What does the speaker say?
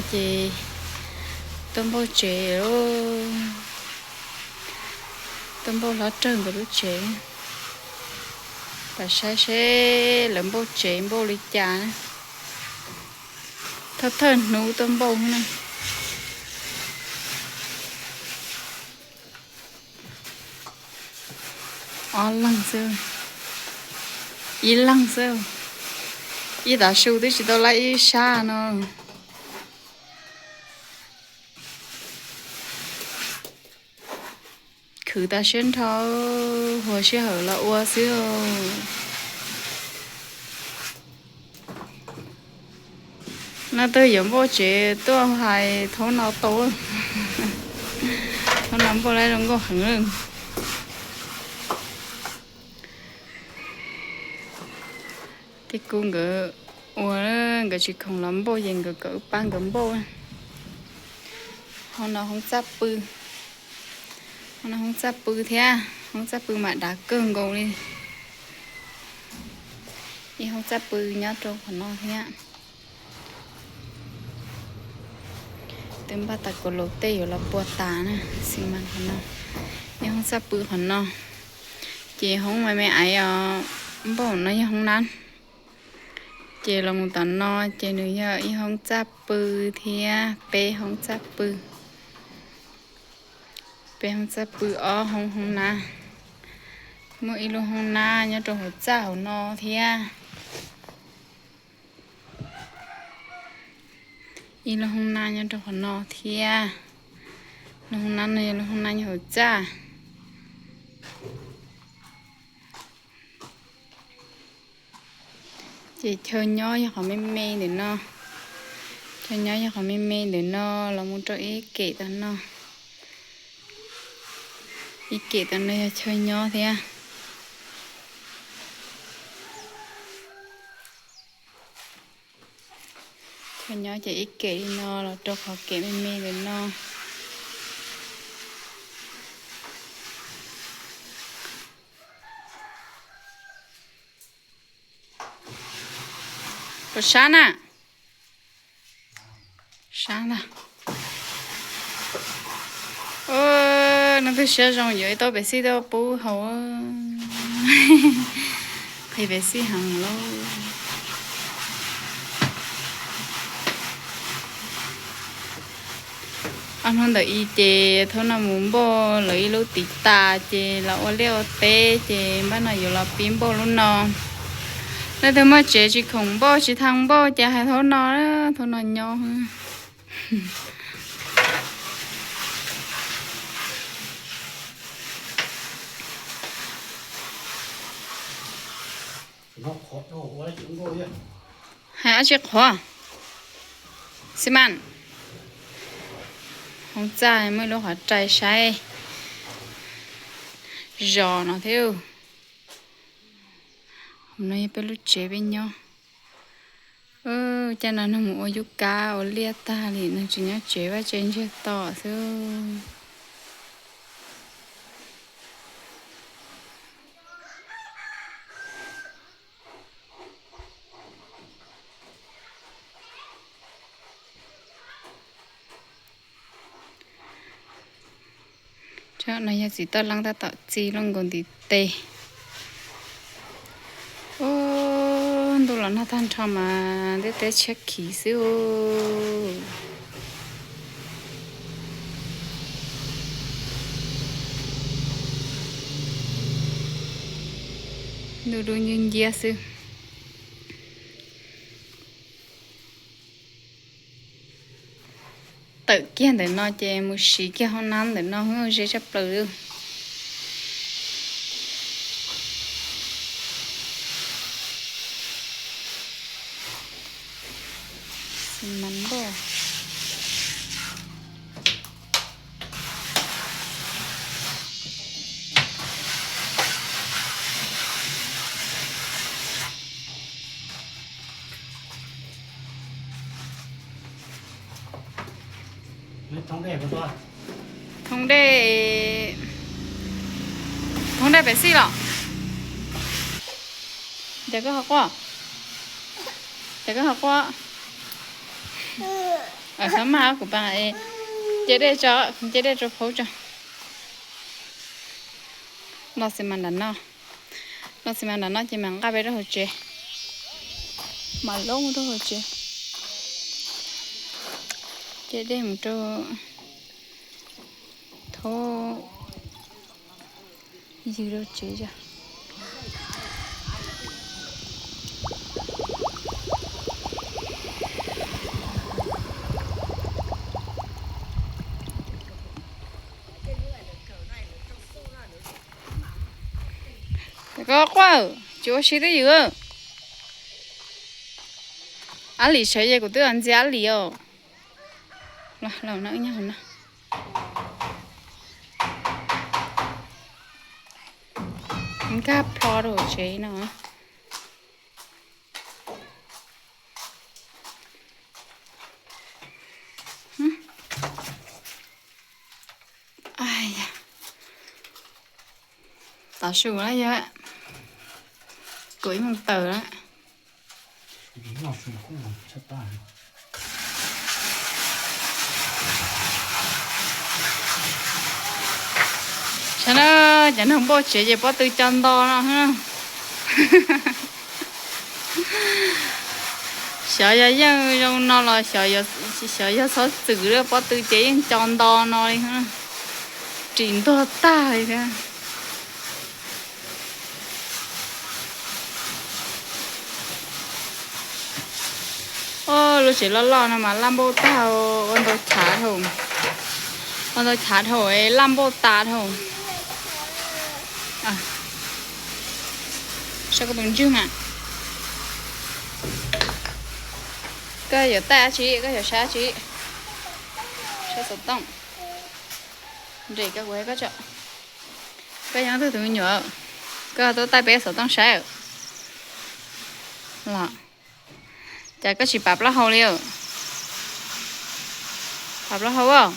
Ces tuaj npauj tsev, tuaj npauj hlob Rawg nkawd lub tsev. Pab saib seb lawv npauj tsev npauj li cas. Thawj thawj hnub tuaj npauj na. Ob leeg xwb, ib leeg xwb. Ib tav su twb tsis tau laib ib sab no. Khwv tas siab nrho, hua sij hawm los ua xwb. No twb yuav npauj tsev tuaj hais thaum no tau. Thaum no npauj lawm zoo nkauj heev. Tej kuv nkawd ua, nkawd tsis khoom los npauj ces nkawd kom wb pab nkawd npauj. Hauv no hoob txaj pw, hauv no hoob txaj pw thiab, hoob txaj pw mas dav kawg nkaus li. Ib hoob txaj pw nyob rau qhov no thiab. Twb npaj tas kaus laus tej yuav los pua tas na, xi mas qhov no. Ib hoob txaj pw qhov no, ces hoob me me aiv os, npauj no yog hoob nab. Ces los mus tom no ces nws yog ib hoob txaj pw thiab peb hoob txaj pw. Peb hoob txaj pw, ob hoob hoob nab. Muaj ib lub hoob nab nyob rau hauv txaj hauv no thiab. Ib lub hoob nab nyob rau qhov no thiab. Lub hoob nab no yog lub hoob nab nyob hauv txaj. Ces chaw nyob yog qhov me me ntawm no. Chaw nyob yog qhov me me ntawm no los mus rau ib kem tom no. Ib kem tom no yog chaw nyob thiab. Chaw nyob ces ib kem li no los rau qhov kem me me ntawm no. Puas sab na? Sab ntag. Nws twb siab zoo yuav ib tauj pes xij tuaj pub haus. Qhia pes xij heev lauj. Ob hnub ntawm i ces thaum no mus npauj lawv ib lub tiv tas ces los ua liaj ua teb ces npaj no yuav los pib npauj lub no. Leej twg muaj tsev tsis khoom npauj tsis thaj npauj ces hais thaum no, thaum no nyob. Hais dab tsi qhuav? Xi mas. Hoob txaj muaj ib lub qhov rai saib zos no thiab. Hauv no yog peb lub tsev peb nyob. Cas no nws mus ua yub kab ua liaj tag li, nws tsis nyob tsev, vaj tsev ntsiag to xwb. Tsob no yog txiv toj leeb tab tom txi loj nkaus ntiv tes. Ub, ntuj los nag tag nrho mas ntiaj teb tshiab khiv xwb. Ntuj dub nciab nciab xwb. Tawm kiag ntawm no ces mus siv kiag hoob nab ntawm no, ze tshaj plaws li. Thoob dej, thoob dej pem xij los? Ces koj ho quaj, ces koj ho quaj. Xav maj kuv pa, nce dej tso, nce dej rau phaub tso. Los xi mas nram no, los xi mas nram no ces mam nqa peb rau hauv tsev, mam loob rau hauv tsev. Nce dej mus rau thaub ywg rau tsev tso. Koj quaj, tsis ua si twb ywg. Ab Lis sawv ces kuv twb ntxias Ab Lis os. Los no, nkag plho rau hauv tsev no. Tav su lawm yog kaum ib moos tawm lawm. Saib na, cov neeg npauj tsev ces pob tw co nto no. Xyov yog yeej zoo no los xyov yog txhob txwm, pob tw ces yeej co nto no li, ris ntuag tag li thiab. Lub tsev loj loj no mas laj npauj tag, ua ntau chav dhau, ua ntau chav dhau, laj npauj tas dhau. Saib koj tus ntswg mas, koj yuav taij dab tsi, koj yuav saib dab tsi? Saib xov tooj. Nres koj, kuv, koj tso. Koj yog leej twg tus me nyuam? Koj tuaj taij peb xov tooj saib los? Cas koj tsis pav plaub hau li? Pav plaub hau.